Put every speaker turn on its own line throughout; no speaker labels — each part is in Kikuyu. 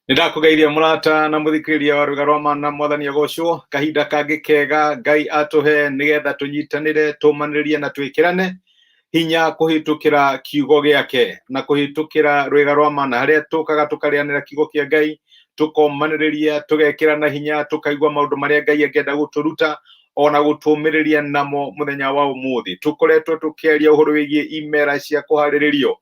Nĩndakũgeithia mũrata na mũthikĩrĩria wa rwĩga rwa mana mwathani agocwo kahinda kangĩ kega Ngai atũhe nĩgetha tũnyitanĩre tũmanĩrĩrie na twĩkĩrane hinya kũhĩtũkĩra kiugo gĩake na kũhĩtũkĩra rwĩga rwa mana harĩa tũkaga tũkarĩanĩra kiugo kĩa Ngai tũkomanĩrĩria tũgekĩrana hinya tũkaigua maũndũ marĩa Ngai angĩenda gũtũruta ona gũtũmĩrĩria namo mũthenya wa ũmũthĩ. Tũkoretwo tũkĩaria ũhoro wĩgiĩ imera cia kũharĩrĩrio,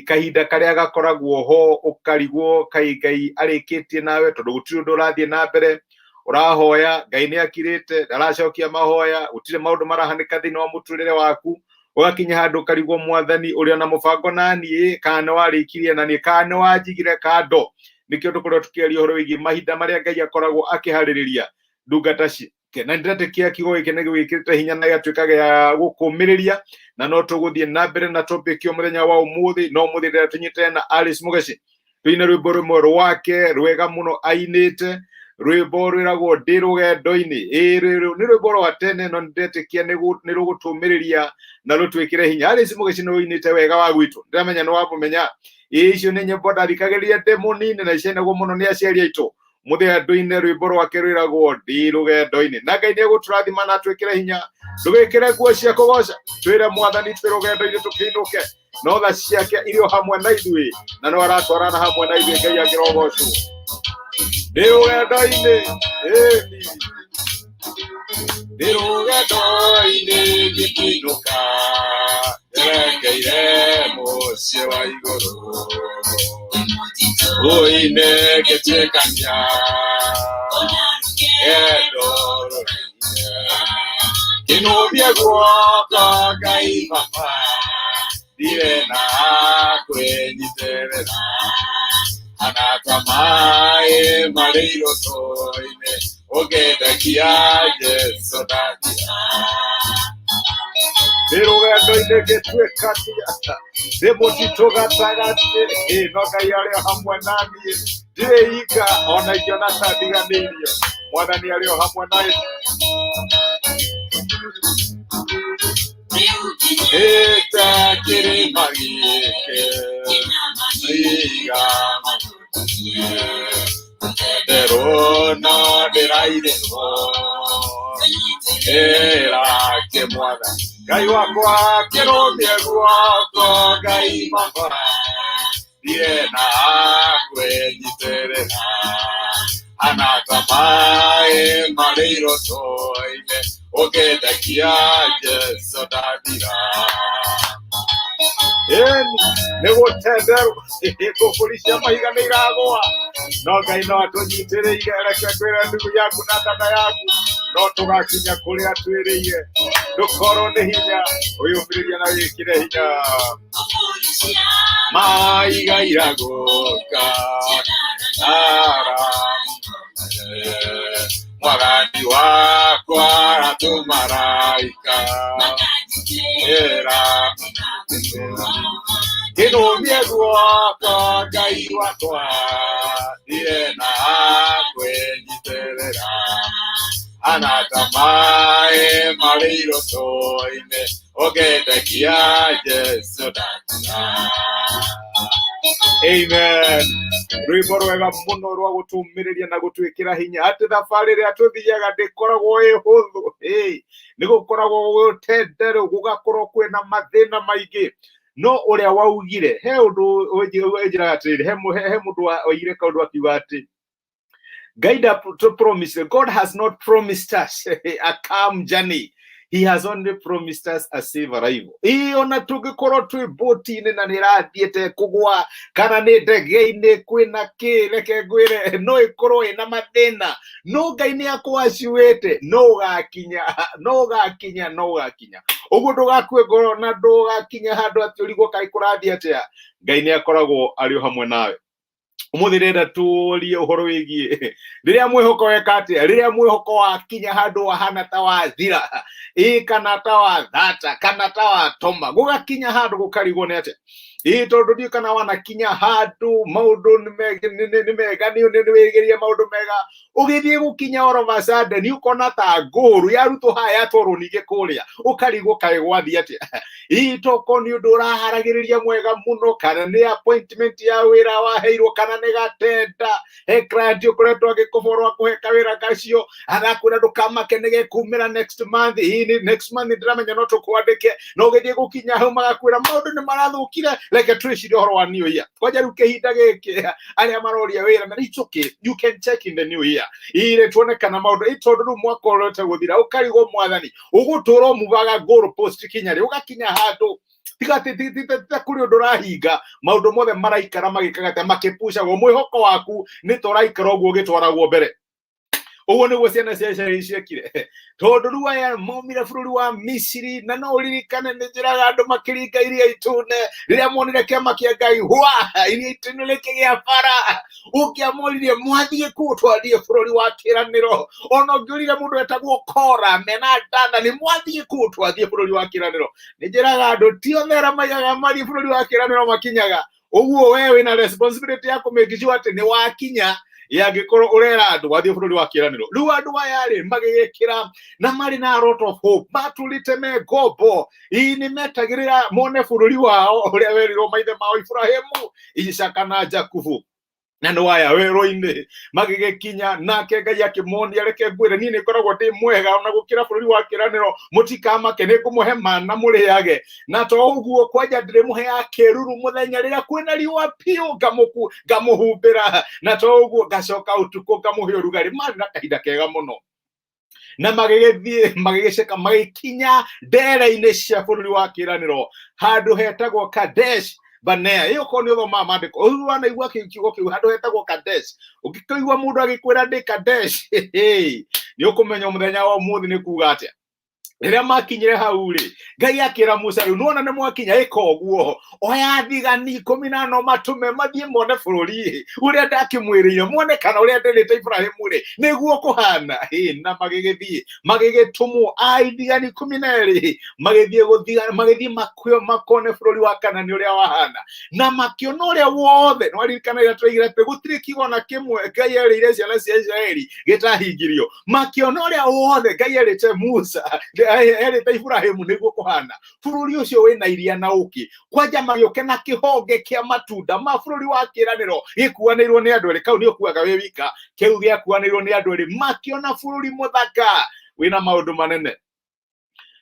kahinda karĩa gakoragwo ho ũkarigwo kaĩ Ngai arĩkĩtie nawe tondũ gũtirĩ ũndũ ũrathiĩ na mbere, ũrahoya Ngai nĩ akirĩte ndaracokia mahoya, gũtirĩ maũndũ marahanĩka thĩinĩ wa mũtũrĩre waku, ũgakinya handũ ũkarigwo mwathani ũrĩ ona mũbango naniĩ kana nĩ warĩkirie na niĩ kana nĩ wanjigire kando. Nĩkĩo tũkoretwo tũkĩaria ũhoro wĩgiĩ mahinda marĩa Ngai akoragwo akĩharĩrĩria ndungata ciake, na nĩndĩretĩkia kiugo gĩkĩ nĩ gĩgwĩkĩrĩte hinya na gĩgatuĩka gĩa gũkũmĩrĩria, na no tũgũthiĩ na mbere na topic o mũthenya wa ũmũthĩ. No ũmũthĩ ndĩrenda tũnyitane na Alice Mũgeci tũine rwĩmbo rũmwe rwake rwega mũno ainĩte, rwĩmbo rwĩragwo ndĩ rũgendo-inĩ. Ĩĩ rũrũ nĩ rwĩmbo rwa tene no nĩndetĩkia nĩ rũgũtũmĩrĩria na rũtwĩkĩre hinya. Alice Mũgeci nĩ ũinĩte wega wa gwitũ, ndĩramenya nĩ wamũmenya. Ĩĩ icio nĩ nyĩmbo ndathikagĩrĩria ndĩ mũnini na ciainagwo mũno nĩ aciari aitũ. Mũthenya ndũine rwĩmbo rwake rwĩragwo ndĩ rũgendo-inĩ, na Ngai nĩ egũtũrathima na atwĩkĩre hinya. Ndũgĩkĩre nguo cia kũgoca, twĩre mwathani twĩ rũgendo-inĩ tũkĩinũke, no tha ciake irĩ o hamwe na ithuĩ na no aratwarana hamwe na ithuĩ. Ngai angĩrogocwo. Ndĩ rũgendo-inĩ, ĩni ndĩ rũgendo-inĩ ngĩkĩinũka, njerekeire mũciĩ wa igũrũ, rũĩ-inĩ ngĩtuĩkania rũgendo rũraine, kĩnũthie guoko Ngai Baba, ndirĩ na kwĩnyitĩrĩra, hana ta maĩ marĩ irũtũ-inĩ, ũngĩndekia Jesũ ndathira. Ndĩ rũgendo-inĩ ngĩtuĩkania, ndĩ mũtitũ gatagatĩ, ĩ no Ngai arĩ o hamwe na niĩ, ndirĩ ika ona ingĩona ta ndiganĩirio, mwathani arĩ o hamwe na niĩ. Ĩte kĩrĩma gĩkĩ, iga nderwo no ndĩrairĩrwo, ĩra kĩmwathani Ngai wakwa kĩrũmie guoko, Ngai Baba ndirĩ na kwĩnyitĩrĩra, hana ta maĩ marĩ irũtũ-inĩ, ũngĩndekia Jesũ ndathira. Ĩni nĩ gũtenderwo ngũbũri cia mahiga nĩ iragũa, no Ngai no atũnyitĩrĩire. Reke ngwĩre ndugu yaku na dada yaku, no tũgakinya kũrĩa twĩrĩire. Ndũkorwo nĩ hinya, wĩyũmĩrĩrie na wĩkĩre hinya. Maiga iragũka ara mwathani wakwa atũmaraika ĩra kĩnũmie guoko Ngai wakwa, ndirĩ na kwĩnyitĩrĩra, hana ta maĩ marĩ irũtũ-inĩ, ũngĩndekia Jesũ ndathira. Amen. Rwĩmbo rwega mũno rwa gũtũmĩrĩria na gũtwĩkĩra hinya atĩ thabarĩ ĩrĩa tũthiaga ndĩkoragwo ĩ hũthũ. Ĩ, nĩ gũkoragwo gũtenderũ, gũgakorwo kwĩna mathĩna maingĩ. No ũrĩa waugire, he ũndũ ũnjĩraga atĩrĩrĩ, he mũndũ waugire kaũndũ akiuga atĩ Guide up to promise. God has not promised us a calm journey. He has only promised us a safe arrival. Ĩ ona tũngĩkorwo twĩ boti-inĩ na nĩ ĩrathiĩte kũgwa kana nĩ ndege-inĩ kwĩna kĩ, reke ngwĩre no ĩkorwo ĩna mathĩna, no Ngai nĩ akwaciwĩte no ũgakinya, no ũgakinya, no ũgakinya. Ũguo ndũgakue ngoro na ndũgakinya handũ atĩ ũrigwo kaĩ kũrathiĩ atĩa. Ngai nĩ akoragwo arĩ o hamwe nawe. Ũmũthĩ ndĩrenda tũrie ũhoro wĩgiĩ rĩrĩa mwĩhoko weka atĩa, rĩrĩa mwĩhoko wakinya handũ wahana ta wathira, ĩ kana ta wathata kana ta watoma, gũgakinya handũ gũkarigwo nĩ atĩa. Ĩĩ, tondũ ndiũĩ kana wanakinya handũ maũndũ nĩ mega, nĩ wĩrĩgĩrĩire maũndũ mega, ũgĩthiĩ gũkinya all of a sudden ũkona ta ngũrũ yarutwo haha yatwarwo ningĩ kũrĩa, ũkarigwo kaĩ gwathiĩ atĩa. Ĩĩ, toko nĩ ũndũ ũraharagĩrĩria mwega mũno, kana nĩ appointment ya wĩra waheirwo, kana nĩ gatenda he client ũkoretwo agĩkũborwo akũhe kawĩra kacio, agakwĩra ndũkamake nĩ gekumĩra next month. Ĩĩ, nĩ next month ndĩramenya no tũkwandĩke, no ũgĩthiĩ gũkinya hau magakwĩra maũndũ nĩ marathũkire, reke twĩcirie ũhoro wa new year. Kwanja rĩu kĩhinda gĩkĩ arĩa maroria wĩra, na it's okay, you can check in the new year, ire tuone kana maũndũ ĩ, tondũ rĩu mwaka ũrete gũthira, ũkarigwo mwathani ũgũtũra ũmuvaga goal post kinya rĩ, ũgakinya handũ tiga ti kũrĩ ũndũ ũrahinga, maũndũ mothe maraikara magĩkaga ta makĩpucagwo, mwĩhoko waku nĩ ta ũraikara ũguo ũgĩtwaragwo mbere. Ũguo nĩguo ciana cia Isiraeli ciekire, tondũ rĩu aya maumire bũrũri wa Misiri, na no ũririkane nĩ njĩraga andũ makĩringa iria itune rĩrĩa monire kĩama kĩa Ngai hwa iria itune rĩkĩgĩa bara, ũngĩamoririe mwathiĩ kũ? Twathiĩ bũrũri wa kĩranĩro. Ona ũngĩũrire mũndũ wetagwo Kora mena Dathani, mwathiĩ kũ? Twathiĩ bũrũri wa kĩranĩro. Nĩ njĩraga andũ ti othe arĩa maigaga mathiĩ bũrũri wa kĩranĩro makinyaga ũguo. We wĩna responsibility ya kũ make sure atĩ nĩ wakinya, yangĩkorwo ũrera andũ wathiĩ bũrũri wa kĩranĩro. Rĩu andũ aya rĩ magĩgĩkĩra na marĩ na a lot of hope, matũrĩte me ngombo, ii nĩ metagĩrĩra mone bũrũri wao ũrĩa werirwo maithe mao Iburahĩmu, Isaka na Jakubu, na nĩ waya werũ-inĩ magĩgĩkinya, nake Ngai akĩmonia, reke ngwĩre, niĩ nĩ ngoragwo ndĩ mwega ona gũkĩra bũrũri wa kĩranĩro, mũtikamake, nĩ ngũmũhe mana mũrĩage, na to ũguo, kwanja ndĩrĩmũheaga kĩruru mũthenya rĩrĩa kwĩna riũa piũ, ngamũhumbĩra, na to ũguo, ngacoka ũtukũ ngamũhe ũrugarĩ. Marĩ na kahinda kega mũno, na magĩgĩthiĩ magĩgĩceka magĩkinya ndere-inĩ cia bũrũri wa kĩranĩro handũ hetagwo Kadesh Barnea. Ĩyo korwo nĩ ũthomaga maandĩko ũru wanaigua kiugo kĩu, handũ hetagwo Kadesh, ũngĩkĩigua mũndũ agĩkwĩra ndĩ Kadesh, nĩ ũkũmenya mũthenya wa ũmũthĩ nĩ kuga atĩa. Rĩrĩa makinyire hau rĩ, Ngai akĩra Musa, rĩu nĩwona nĩ mwakinya, ĩka ũguo, oya thigani 14 matũme mathiĩ mone bũrũri ũrĩa ndakĩmwĩrĩire, mone kana ũrĩa ndĩrĩte Iburahĩmu rĩ nĩguo kũhana. Ĩ, na magĩgĩthiĩ magĩgĩtũmwo a thigani 12, magĩthiĩ gũthiga, magĩthiĩ makone bũrũri wa Kanani ũrĩa wahana, na makĩona ũrĩa wothe. Nĩwaririkana rĩrĩa twaigire atĩ gũtirĩ kiugo na kĩmwe Ngai erĩire ciana cia Isiraeli gĩtahingirio? Makĩona ũrĩa wothe Ngai erĩte Musa, erĩte Iburahĩmu nĩguo kũhana, bũrũri ũcio wĩna iria na ũkĩ. Kwanja magĩũke na kĩhonge kĩa matunda ma bũrũri wa kĩranĩro gĩkuanĩirwo nĩ andũ erĩ, kau nĩ ũkuaga wĩ wika, kĩu gĩakuanĩirwo nĩ andũ erĩ. Makĩona bũrũri mũthaka wĩna maũndũ manene,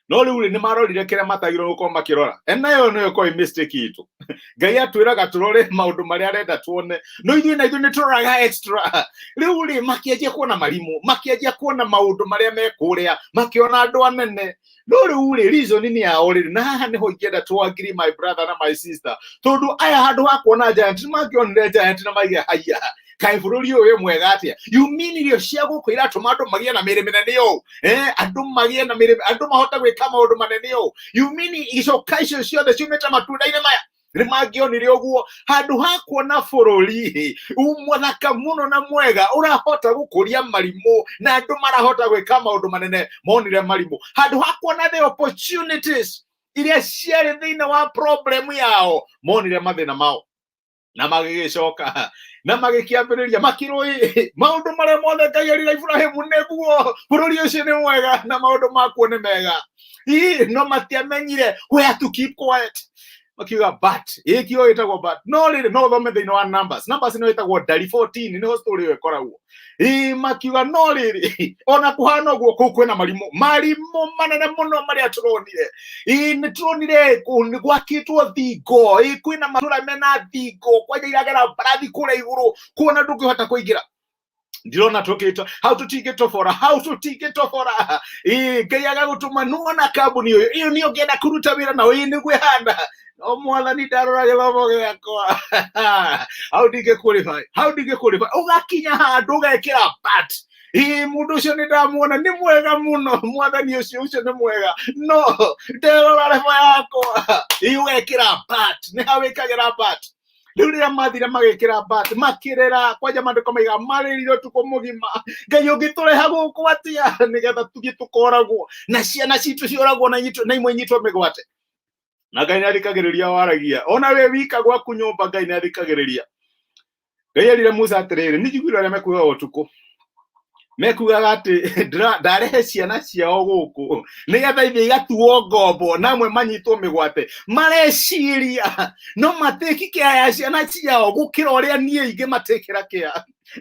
no rĩu rĩ nĩ marorire kĩrĩa matagĩrĩirwo gũkorwo makĩrora. Enayo nĩyo ĩkorwo ĩ mistake itũ. Ngai atwĩraga tũrore maũndũ marĩa arenda tuone, no ithuĩ na ithuĩ nĩ tũroraga extra. Rĩu rĩ makĩanjia kuona marimũ, makĩanjia kuona maũndũ marĩa me kũrĩa, makĩona andũ anene, no rĩu rĩ reason nĩ yao rĩrĩ, na haha nĩho ingĩenda to agree, my brother na my sister, tondũ aya handũ ha kuona giant nĩ makĩonire giant na maige haiya, kaĩ bũrũri ũyũ wĩ mwega atĩa? You mean irio cia gũkũ iratũma andũ magĩe na mĩrĩ mĩnene ũũ, andũ magĩe na mĩrĩ, andũ mahote gwĩka maũndũ manene ũũ? You mean icoka icio ciothe ciumĩte matunda-inĩ maya? Nĩ mangĩonire ũguo handũ ha kuona bũrũri mũthaka mũno na mwega ũrahota gũkũria marimũ na andũ marahota gwĩka maũndũ manene, monire marimũ. Handũ ha kuona the opportunities iria ciarĩ thĩinĩ wa problem yao, monire mathĩna mao, na magĩgĩcoka na magĩkĩambĩrĩria makĩrũĩ maũndũ marĩa mothe Ngai erire Iburahĩmu nĩguo bũrũri ũcio nĩ mwega na maũndũ makuo nĩ mega. Ii, no matiamenyire where to keep quiet, makiuga but ĩ kiugo gĩtagwo but. No rĩrĩ, no ũthome thĩinĩ wa Numbers, Numbers nĩyo ĩtagwo ndari 14, nĩho story ĩyo ĩkoragwo. Ĩ, makiuga no rĩrĩ, ona kũhana ũguo, kũu kwĩna marimũ, marimũ manene mũno marĩa tũronire. Ĩ, nĩ tũronire nĩ gwakĩtwo thingo, ĩ, kwĩna matũra mena thingo, kwanja iragera mbarathi kũrĩa igũrũ, kuona ndũngĩhota kũingĩra. Ndirona tũkĩtwo hau, tũtingĩtobora hau, tũtingĩtobora. Ĩ, Ngai agagũtũma, nĩwona kambuni ũyũ, ĩyo nĩyo ngĩenda kũruta wĩra nao, ĩ, nĩguo ĩhana. No mwathani, ndarora gĩthomo gĩakwa hau ndingĩ qualify, hau ndingĩ qualify. Ũgakinya handũ ũgekĩra but. Ĩ, mũndũ ũcio nĩ ndamuona nĩ mwega mũno, mwathani ũcio, ũcio nĩ mwega, no nderora level yakwa. Ĩ, ũgekĩra but, nĩ hau wĩkagĩra but. Rĩu rĩrĩa mathire magĩkĩra but, makĩrĩra, kwanja maandĩko maiga marĩrire ũtukũ mũgima, Ngai ũngĩtũreha gũkũ atĩa nĩgetha tũthiĩ tũkoragwo na ciana citũ cioragwo na imwe inyitwo mĩgwate? Na Ngai nĩ athikagĩrĩria waragia ona wĩ wika gwaku nyũmba, Ngai nĩ athikagĩrĩria. Ngai erire Musa atĩrĩrĩ, nĩ njiguire ũrĩa mekugaga ũtukũ, mekugaga atĩ ndarehe ciana ciao gũkũ nĩgetha ithiĩ igatuo ngombo namwe manyitwo mĩgwate. Mareciria no matĩki kĩa ya ciana ciao gũkĩra ũrĩa niĩ ingĩ matĩkĩra kĩa.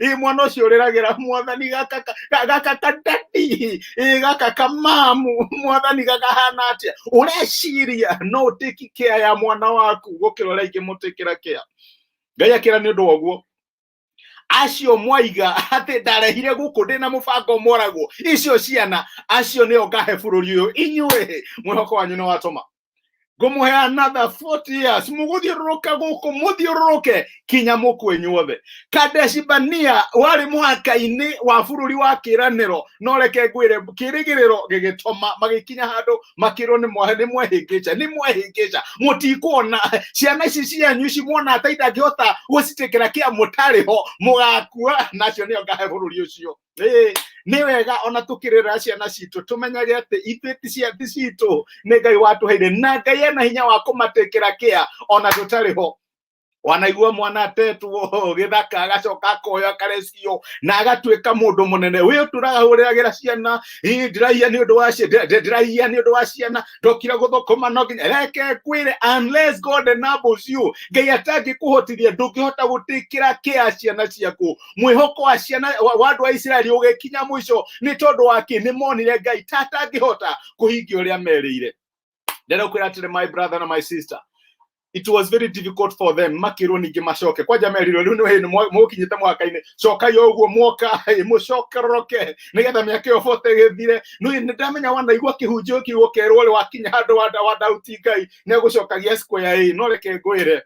Ĩ mwana ũcio ũrĩragĩra mwathani gaka gaka kadadi, ĩ gaka kamamu, mwathani gakahana atĩa? Ũreciria no ũtĩki kĩa ya mwana waku gũkĩra ũrĩa ingĩ mũtĩkĩra kĩa. Ngai akĩra nĩ ũndũ wa ũguo acio mwaiga atĩ ndarehire gũkũ ndĩ na mũbango moragwo icio ciana acio nĩo ngahe bũrũri ũyũ, inyuĩ mwĩhoko wanyu nĩ watũma ngũmũhe another 40 years mũgũthiũrũrũka gũkũ, mũthiũrũrũke kinya mũkue inyuothe. Kadeshi Bania warĩ mũhaka-inĩ wa bũrũri wa kĩĩranĩro, no reke ngwĩre kĩrĩgĩrĩro gĩgĩtoma, magĩkinya handũ makĩrwo nĩ mwahe nĩ mwehĩngĩca, nĩ mwehĩngĩca, mũtikuona ciana ici cianyu ici mwona ata itangĩhota gũcitĩkĩra kĩa mũtarĩ ho, mũgakua nacio nĩo ngahe bũrũri ũcio. Ĩĩ, nĩ wega ona tũkĩrera ciana citũ tũmenyage atĩ ithuĩ ti cia ti citũ, nĩ Ngai watũheire, na Ngai ena hinya wa kũmatĩkĩra kĩa ona tũtarĩ ho. Wanaigua mwana atetwo gĩthaka agacoka akoya akarecio na agatuĩka mũndũ mũnene. Wĩ ũtũraga hũrĩragĩra ciana, ĩ ndĩraiya nĩ ũndũ wa ndĩraiya nĩ ũndũ wa ciana, ndokire gũthũkũma no nginya. Reke ngwĩre, unless God enables you, Ngai atangĩkũhotithia ndũngĩhota gũtĩkĩra kĩa ciana ciaku. Mwĩhoko wa ciana wa andũ a Isiraeli ũgĩkinya mũico nĩ tondũ wa kĩ? Nĩ monire Ngai ta atangĩhota kũhingia ũrĩa merĩire. Ndĩrenda kwĩra atĩrĩ, my brother na my sister, it was very difficult for them. Makĩrwo ningĩ macoke kwanja, merirwo rĩu nĩ mũkinyĩte mwaka-inĩ, cokai o ũguo mwoka, mũcokeroroke nĩgetha mĩaka ĩyo bote ĩgĩthire. Nĩ ndamenya wanaigua kĩhunjio kĩu ũkerwo rĩ wakinya handũ wa dauti Ngai nĩ egũcokagia square A, no reke ngwĩre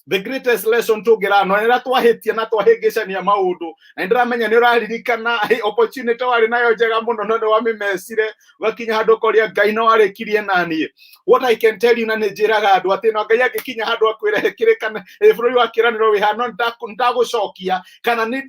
the greatest lesson tũngĩrano nĩ rĩrĩa twahĩtia na twahĩngĩcania maũndũ. Na nĩ ndĩramenya nĩ ũraririkana opportunity warĩ nayo njega mũno, no nĩ wamĩmecire, ũgakinya handũ ũkoria Ngai no arĩkirie naniĩ. What I can tell you, na nĩ njĩraga andũ atĩ no Ngai angĩkinya handũ akwĩre kĩrĩkana bũrũri wa kĩĩranĩro wĩ haha, no nĩ ndagũcokia kana nĩ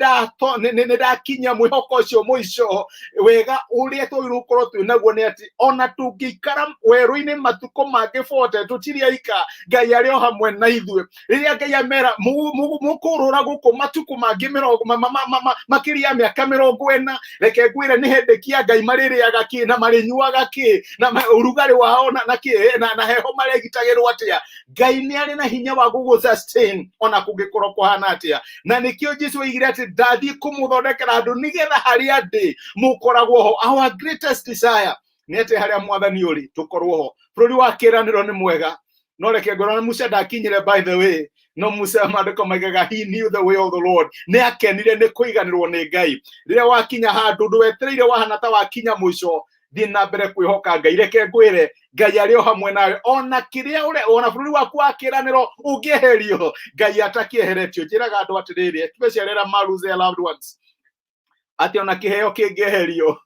ndakinya mwĩhoko ũcio mũico. Wega ũrĩa twagĩrĩirwo gũkorwo twĩ naguo nĩ atĩ ona tũngĩikara werũ-inĩ matukũ mangĩ bote, tũtirĩ aika, Ngai arĩ o hamwe na ithuĩ. Rĩrĩa Ngai amera mũkũrũra gũkũ matukũ mangĩ mĩrongo makĩria ya mĩaka 40, reke ngwĩre nĩ hĩndĩ kia Ngai marĩrĩaga kĩ na marĩnyuaga kĩ na ũrugarĩ wao na kĩ na heho maregitagĩrwo atĩa. Ngai nĩ arĩ na hinya wa gũgũ sustain ona kũngĩkorwo kũhana atĩa. Na nĩkĩo Jesu oigire atĩ ndathiĩ kũmũthondekera handũ nĩgetha harĩa ndĩ mũkoragwo ho. Our greatest desire nĩ atĩ harĩa mwathani ũrĩ tũkorwo ho. Bũrũri wa kĩĩranĩro nĩ mwega, no reke ngwĩre na Musa ndakinyire, by the way. No Musa, maandĩko maigaga he knew the way of the Lord, nĩ akenire nĩ kũiganĩrwo nĩ Ngai. Rĩrĩa wakinya handũ ndwetereire wahana ta wakinya mũico, thiĩ na mbere kwĩhoka Ngai. Reke ngwĩre Ngai arĩ o hamwe nawe ona kĩrĩa ũre ona bũrũri waku wa kĩĩranĩro ũngĩeherio, Ngai atakĩeheretio. Njĩraga andũ atĩrĩrĩ, especially arĩa ma lose their loved ones, atĩ ona kĩheo kĩngĩeherio,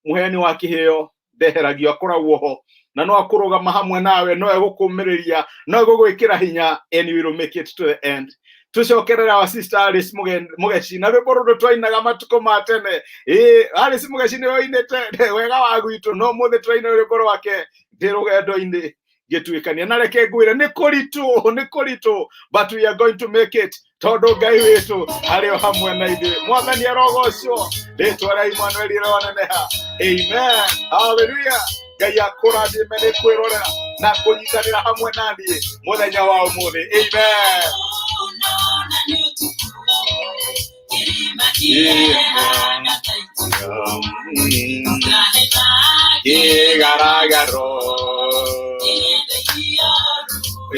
mũheani wa kĩheo ndeheragio, akoragwo ho na no akũrũgama hamwe nawe, no egũkũmĩrĩria, no egũgwĩkĩra hinya, and you will make it to the end. Tũcokerere our sister Alice Mũgeci na rwĩmbo rũrũ twainaga matukũ ma tene. Ĩĩ, Alice Mũgeci nĩwe ũinĩte wega wa gwitũ, no mũthĩ tũraina rwĩmbo rwake, ndĩ rũgendo-inĩ ngĩtuĩkania. Na reke ngwĩre nĩ kũritũ, nĩ kũritũ, but we are going to make it tondũ Ngai witũ arĩ o hamwe na ithuĩ. Mwathani arogocwo, rĩtwa rĩa Emmanuel rĩroneneha. Amen, hallelujah. Ngai akũrathime nĩ kwĩrorera na kũnyitanĩra hamwe na niĩ mũthenya wa ũmũthĩ. Amen.
Unaona ni utukufu, kilima kĩhana ta itu, ngahĩta
kĩgaragaro
kĩndĩkio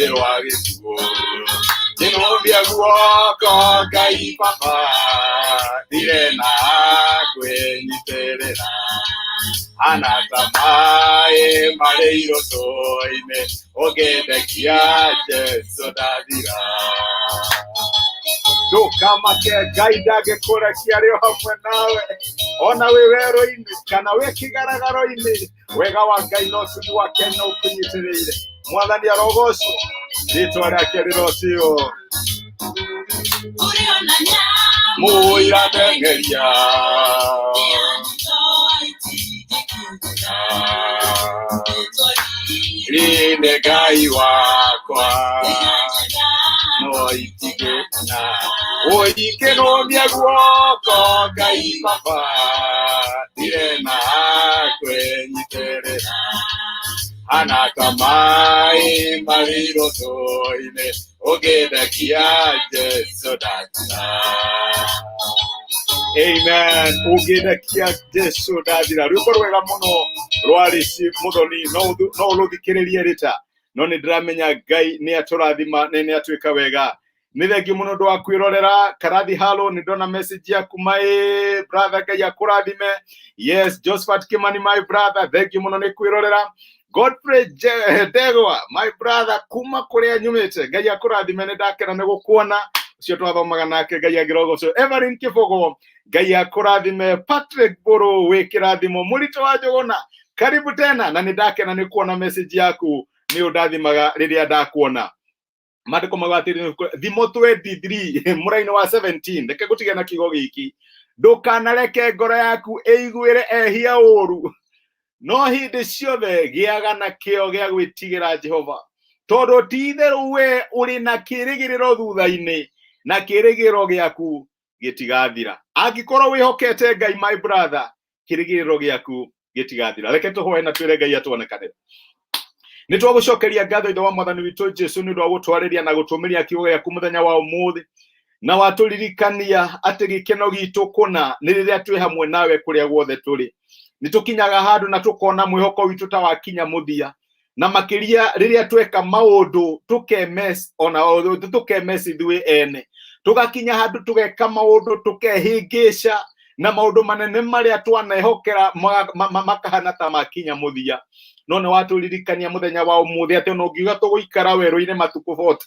rwa gĩkuũ kĩnũmbia guoko. Ngai Baba, ndirĩ na kwĩnyitĩrĩra hana ta maĩ marĩ irũtũ-inĩ, ũngĩndekia Jesu ndathira. Ndũkamake, Ngai ndangĩkũrekia, arĩ o hamwe nawe ona wĩ werũ-inĩ kana wĩ kĩgaragaro-inĩ. Wega wa Ngai na ũtugi wake no ũkũnyitĩrĩire. Mwathani arogocwo, rĩtwa rĩake rĩrotĩo.
Ũrĩona nyamũ
mũirateng'eria
itingĩkinyĩra.
Rine Ngai wakwa no itigĩna ũikĩrũmia guoko Ngai baba ndirĩ na kwĩnyitĩrĩra hana ta maĩ marĩ rũtũ-inĩ ũngĩndekia Jesũ ndathira. Amen. Ũngĩndekia Jesũ ndathira. Rwĩmbo rwega mũno rwa Rici Muthoni, no ũrũthikĩrĩrie rĩta, no nĩ ndĩramenya Ngai nĩ atũrathima na nĩ atwĩka wega. Nĩ thengiũ mũno ũndũ wa kwĩrorera Karathi Halo, nĩ ndona message yaku my brother, Ngai akũrathime. Yes, Josephat Kimani my brother, thengiũ mũno nĩ kwĩrorera. Godfrey Ndegwa my brother, kuma kũrĩa nyumĩte, Ngai akũrathime, nĩ ndakena nĩ gũkuona, ũcio twathomaga nake, Ngai angĩrogocwo. Everin Kĩbogo, Ngai akũrathime. Patrick Mbũrũ, wĩ kĩrathimo. Mũritũ wa Njũgũna, karibu tena, na nĩ ndakena nĩ kuona message yaku, nĩ ũndathimaga rĩrĩa ndakuona. Maandĩko mauga atĩrĩ, Thimo 23 mũraini wa 17, reke ngũtige na kiugo gĩkĩ: ndũkanareke ngoro yaku ĩiguĩre ehia ũru, no hĩndĩ ciothe gĩaga na kĩo gĩa gwĩtigĩra Jehova, tondũ ti itherũ we ũrĩ na kĩĩrĩgĩrĩro thutha-inĩ, na kĩĩrĩgĩrĩro gĩaku gĩtigathira. Angĩkorwo wĩhokete Ngai, my brother, kĩĩrĩgĩrĩro gĩaku gĩtigathira. Reke tũhoe na twĩre Ngai atuonekanĩre. Nĩ twagũcokeria ngatho, Ithe wa Mwathani witũ Jesu, nĩ ũndũ wa gũtwarĩria na gũtũmĩria kiugo gĩaku mũthenya wa ũmũthĩ, na watũririkania atĩ gĩkeno gitũ kũna nĩ rĩrĩa twĩ hamwe nawe kũrĩa guothe tũrĩ. Nĩ tũkinyaga handũ na tũkona mwĩhoko witũ ta wakinya mũthia, na makĩria rĩrĩa tweka maũndũ tũkemes, ona tũkemes ithuĩ ene, tũgakinya handũ tũgeka maũndũ tũkehĩngĩca, na maũndũ manene marĩa twanehokera makahana ta makinya mũthia. No nĩ watũririkania mũthenya wa ũmũthĩ atĩ ona ũngiuga tũgũikara werũ-inĩ matukũ 40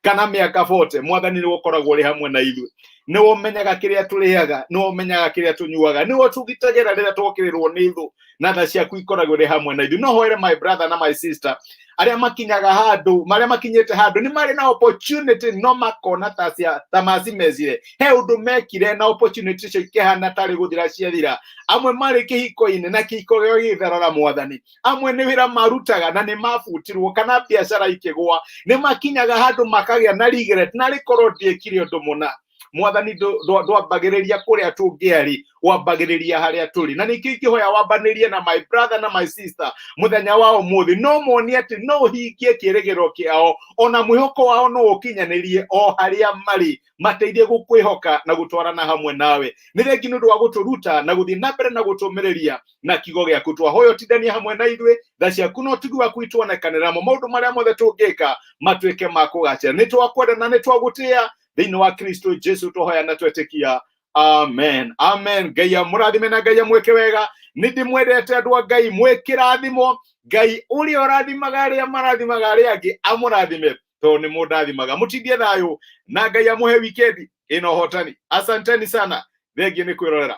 kana mĩaka 40, Mwathani, nĩ ũkoragwo ũrĩ hamwe na ithuĩ. Nĩ ũmenyaga kĩrĩa tũrĩaga, nĩ ũmenyaga kĩrĩa tũnyuaga, nĩ ũtũgitagĩra rĩrĩa twokĩrĩrwo nĩ thũ, na tha ciaku ikoragwo irĩ hamwe na ithuĩ. No hoere my brother na my sister arĩa makinyaga handũ, marĩa makinyĩte handũ nĩ marĩ na opportunity no makona ta cia ta macimecire, he ũndũ mekire na opportunity icio ikĩhana tarĩ gũthira ciathira. Amwe marĩ kĩhiko-inĩ na kĩhiko gĩao gĩgĩtherara, Mwathani. Amwe nĩ wĩra marutaga na nĩ mabutirwo, kana biacara ikĩgwa. Nĩ makinyaga handũ makagĩa na regret, na rĩkorwo ndiĩkire ũndũ mũna. Mwathani, ndwambagĩrĩria kũrĩa tũngĩarĩ, wambagĩrĩria harĩa tũrĩ, na nĩkĩo ingĩhoya wambanĩrie na my brother na my sister mũthenya wa ũmũthĩ, no monie atĩ no ũhingie kĩĩrĩgĩrĩro kĩao, ona mwĩhoko wao no ũkinyanĩrie o harĩa marĩ, mateithie gũkwĩhoka na gũtwarana hamwe nawe. Nĩ thengi nĩ ũndũ wa gũtũruta na gũthiĩ na mbere na gũtũmĩrĩria na kiugo gĩaku. Twahoya ũtindanie hamwe na ithuĩ, tha ciaku na ũtugi waku ituonekanĩra mo, maũndũ marĩa mothe tũngĩka matuĩke ma kũgacĩra. Nĩ twakwenda na nĩ twagũtĩĩa, thĩinĩ wa Kristo Jesu twahoya na twetĩkia, amen, amen. Ngai amũrathime na Ngai amwĩke wega. Nĩ ndĩmwendete, andũ a Ngai, mwĩkĩrathimo. Ngai ũrĩa ũrathimaga arĩa marathimaga arĩa angĩ amũrathime, tondũ nĩ mũndathimaga. Mũtindie thayũ na Ngai amũhe wikendi ĩna ũhotani. Asanteni sana, thengiũ nĩ kwĩrorera.